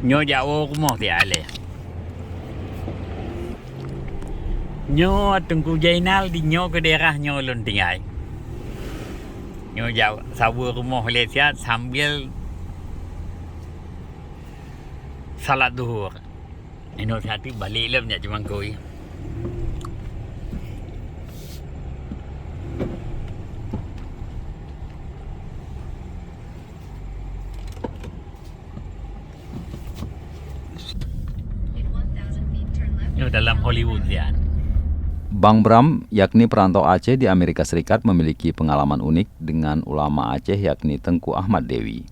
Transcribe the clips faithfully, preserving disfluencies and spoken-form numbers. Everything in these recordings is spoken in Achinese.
Nyoe jak woe rumoh siat lé. Nyoe Teungku Jainal di nyoe keu daerah nyoe lôn tinggai. Nyoe jak saweue rumoh lé siat sambil salat Zuhur. Inoe siat teuk balek lom jak Cimangkui. Nyoe dalam Hollywood siat. Bang Bram, yakni perantau Aceh di Amerika Serikat, memiliki pengalaman unik dengan ulama Aceh, yakni Teungku Ahmad Dewi.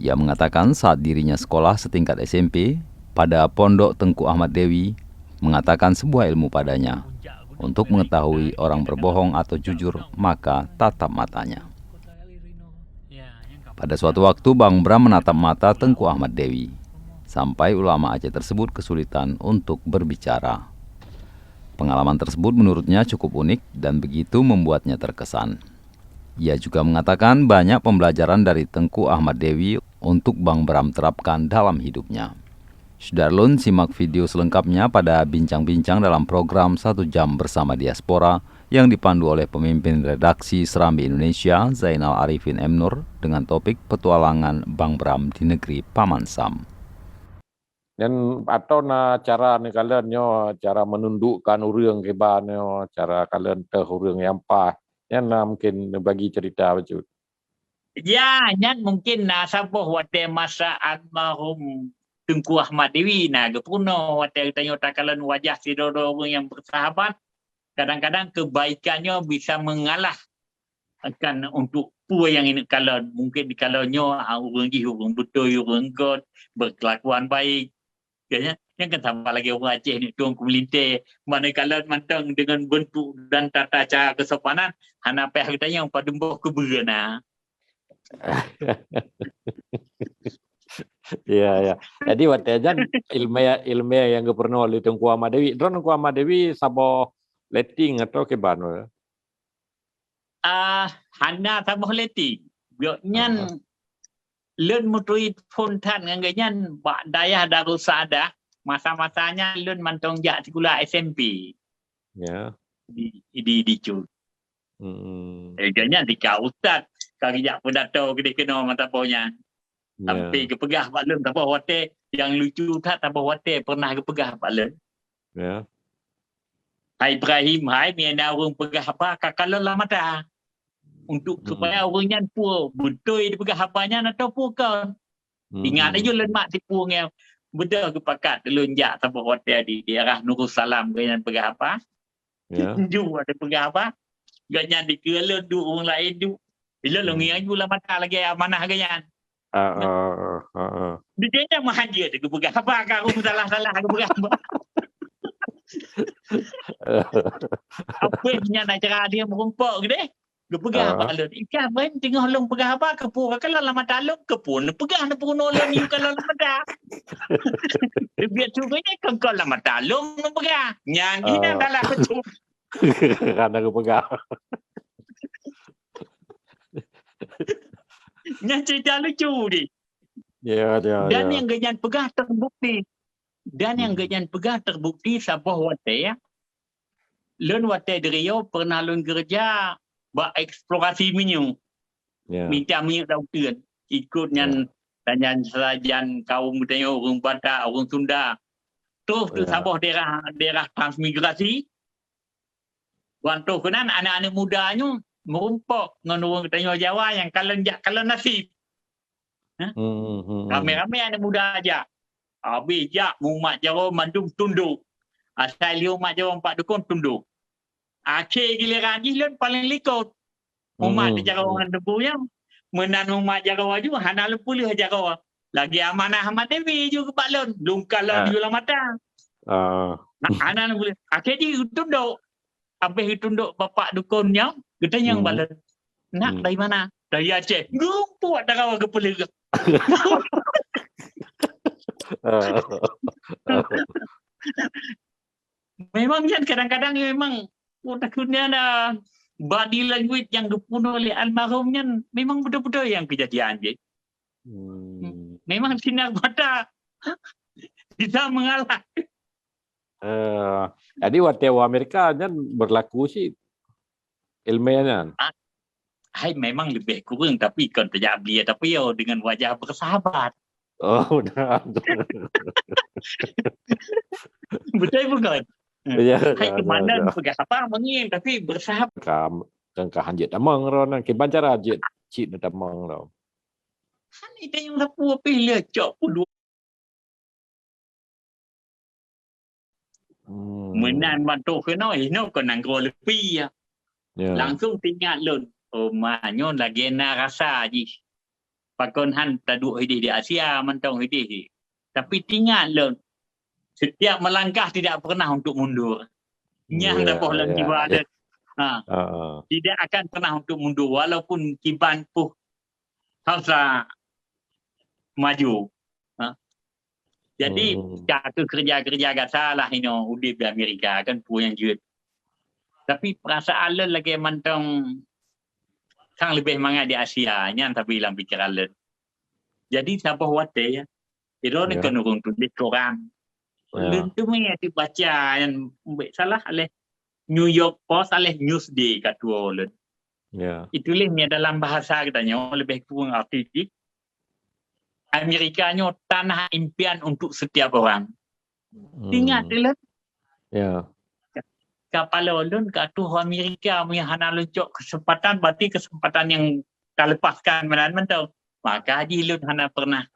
Ia mengatakan saat dirinya sekolah setingkat S M P, pada pondok Teungku Ahmad Dewi mengatakan sebuah ilmu padanya, untuk mengetahui orang berbohong atau jujur, maka tatap matanya. Pada suatu waktu, Bang Bram menatap mata Teungku Ahmad Dewi, sampai ulama Aceh tersebut kesulitan untuk berbicara. Pengalaman tersebut menurutnya cukup unik dan begitu membuatnya terkesan. Ia juga mengatakan banyak pembelajaran dari Teungku Ahmad Dewi untuk Bang Bram terapkan dalam hidupnya. Syedara lôn, simak video selengkapnya pada bincang-bincang dalam program Satu Jam Bersama Diaspora yang dipandu oleh pemimpin redaksi Serambi Indonesia, Zainal Arifin M Nur, dengan topik petualangan Bang Bram di negeri Paman Sam. Nyan atau na cara neukalon nyoe, cara menundukkan ureuëng kiban nyoe, cara kalon teuh ureuëng nyang paih. Nyan na mungkin neubagi cerita bacut. Ya, nyan mungkin na saboh watée masa almarhum Teungku Ahmad Dewi na geupeurunoe, watée geutanyoe takalon wajah sidroe-droe ureuëng nyang bersahabat, kadang-kadang kebaikan nyoe bisa mengalah akan untuk peue nyang ineuk kalon. Mungkin dikalon nyoe, ah, ureuëng jih ureuëng beutôi, ureuëng göt, berkelakuan baik. Nyan, nyan kan sama lagée ureuëng Aceh ni, tueng keu meulintée, manöng kalon mantong deungon beuntuk dan tata cara keusopanan, hana payah geutanyong padum boh keubeue na. Ya, ya. Jadi watée nyan ilmiah, ilmiah nyang geupeurunoe lé Teungku Ahmad Dewi. Droeneuh Teungku Ahmad Dewi saboh letting atau kiban? Ah, hana saboh letting. Gobnyan lôn meuturi phon that ngon gobnyan bak dayah Darussaaddah. Masa-masa nyan lôn mantong jak sikula S M P. Ya. Di, di, di Cut. Hmm. Eh, gobnyan tika ustaz, ka geujak pidato keudeh keunoe mata po nyan. Ya. Sampai geupeugah bak lôn saboh watée, nyang lucu that saboh watée pernah geupeugah bak lôn. Ya. "Hai Ibrahim, hai, meunyo na ureuëng peugah haba, ka kalon lam mata. Untuk supaya ureuëng nyan peue beutôi dipeugah haba nyan atau peue kon." Ingat laju lôn mak tipu ngon beudôh geupakat lôn jak saboh watée di daerah Nurussalam, gobnyan peugah haba. Ya. Ju ada peugah haba. Gobnyan dikeue lôn duek ureuëng laén duek. Ilôn lôn ngieng ju lam mata lagée amanah gobnyan. Ah, ah, ah, ah, ah. Di dunia mah hanjeuet geupeugah haba, ka ureuëng salah-salah geupeugah haba. Abéh nyan acara dia meurumpok geude. Geupeugah bak lôn, "Ika, ban teungoh lôn peugah haba, keupeue ka kalon lam mata lôn, keupeue neupeugah neupeurunoe lôn yue kalon lam mata?" Biasa geupeugah, "Kon kalon lam mata lôn neupeugah." Nyan jih nyan salah beutôi. Hana geupeugah. Nyan cerita lucu deh. Ya, ya, ya. Dan nyang gobnyan peugah terbukti. Dan nyang gobnyan peugah terbukti saboh watée, ya. Lôn watée di Riau pernah lôn keureuja bak eksplorasi minyeuk. Ya. Mita minyeuk lam uteuen. Ikot nyan, ya, sajan-sajan kaum geutanyoe, ureuëng Batak, ureuëng Sunda. Troh teuh saboh daerah, daerah transmigrasi. Ban troh keunan aneuk-aneuk muda nyoe meurumpok ngon ureuëng geutanyoe Jawa nyang kalon jak kalon naseb. Hah? Hmm, hmm, hmm. Ramé-ramé aneuk muda jak. Habéh jak mumat jaroe mandum tundok. Asai lheueh mumat jaroe Pak Dukon tundok. Akhé giliran jih lôn paleng likot. Mumat di jaroe ngon teungku nyan. Meunan mumat jaroe aju hana lôn peuleueh jaroe. Lagée amanah Ahmad Dewi ju bak lôn. Lôn kalon ju lam mata. Ah. Ha-, hana lôn peuleueh. Akhé jih geutundok. Habéh geutundok bapak dukon nyan, geutanyong bak lôn, "Nak dari mana?" "Dari Aceh." Geumeupuak dara geupeuleueh. Memang nyan kadang-kadang memang, oh, takutnya ada body language nyang geupunoe lé almarhum nyan memang beutôi-beutôi nyang keujadian jih. Hmm. Memang sinar mata Kita mengalah. Eh, jadi watèe u Amerika nyan berlaku cit ilmèe nyan. Ah, hai memang lebih kurang, tapi kon tajak beli, tapi yo dengan wajah bersahabat. Oh, udah. Betul bukan? Ya, hai ya, kemanan ya, peugah apa mengil, tapi bersahabat. Kam, kan ka hanjeuet tamong ro nan, kiban cara jeuet cit na tamong ro. Kan itu yang sapu pih le cok pun dua. Hmm. Meunan mantong keunoe, inoe kon nanggroe leupie ya. Ya. Langsung teuingat lôn, oh, ma nyoe lagèe na rasa jih. Pakon han taduek hideh di Asia mantong hideh. Tapi teuingat lôn, setiap melangkah tidak pernah untuk mundur. Nyang ya, taboh lam ya, jiwa ya. Lôn. Ha. Ha, ha. Tidak akan pernah untuk mundur walaupun kiban pih harus maju. Ha. Jadi, hmm, ka keuh keureuja-keureuja gata lah inoe udép di Amerika kan peue nyang jeuet. Tapi peurasaan lôn lagèe mantong sang leubeh mangat di Asia, nyan sabe lam pikeran lôn. Jadi saboh watèe ya, droeneuh, ya, kon ureueng tuléh koran. Ya. Lôn teumé baca nyan, mbek salah lé New York Post, lé Newsday ka tuwoe lôn. Ya. Itulah yang dalam bahasa kita nyoe lebih kurang arti jih, Amerika nyoe tanah impian untuk setiap orang. Hmm. Ingat lôn. Ya. Kapala lôn ka tuh Amerika, meunyo hana lôn cok kesempatan, berarti kesempatan yang ka lepaskan meunan mantong. Maka jih lôn hana pernah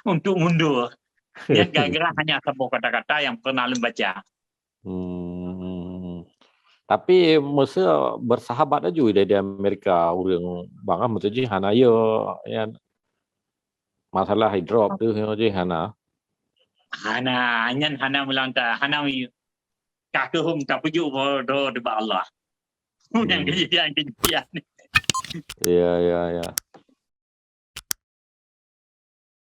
untuk mundur. Nyan gara-gara hanya saboh kata-kata yang pernah lôn baca. Hmm. Tapi meuseu bersahabat laju di, di Amerika, ureueng bangai meuseu jih hana yo, ya, masalah drop tu jih hana. Hana, nyan hana meulangkah, hana mi-, ka keuh hom tapeujok bodoh di bak Allah. Nyang, hmm, kejadian-kejadian. Ya, ya, ya.